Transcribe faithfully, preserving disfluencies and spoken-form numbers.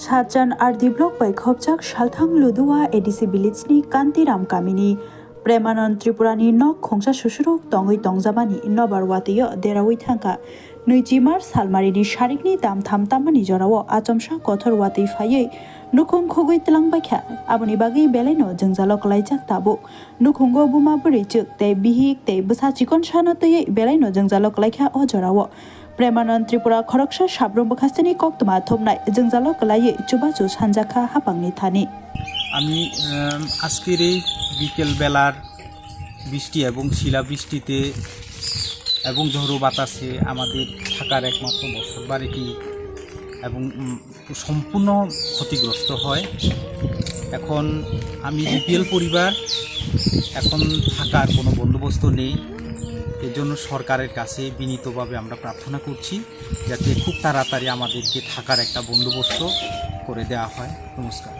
Thachan R D block bai khopjak Salthang Ludua A D C village ni Kantiram kamini Premanand Tripura ni nok khungsa susurok tongwi tongjamani nobar watwi o derawi thangkha. Nui chimar salmari ni sarik ni tamtham tamani jorao achomsa kothor watwi phaiwi nukhung khugwi twlang baikha. Aboni bagwi belai no jwngjalo kwlaijak tabuk. Nukhungo buma bwrwi chwk tei bihik tei bwsa chikon sano twiwi belai no jwngjalo kwlaikha o jorao. Premanand Tripura khoroksa sabrum bwkhasteni koktwma thumnai jwngjalo kwlaiwi chubachu sanjakha hapangni thani. আমি আম, আজকের এই বিকেল বেলার বৃষ্টি এবং শিলা বৃষ্টিতে এবং ঝড়ো বাতাসে আমাদের থাকার একমাত্র বসত বাড়িটি এবং উম, সম্পূর্ণ ক্ষতিগ্রস্ত হয়। এখন আমি বিপিএল পরিবার, এখন থাকার কোনো বন্দোবস্ত নেই। এর জন্য সরকারের কাছে বিনীতভাবে আমরা প্রার্থনা করছি, যাতে খুব তাড়াতাড়ি আমাদেরকে থাকার একটা বন্দোবস্ত করে দেওয়া হয়। নমস্কার।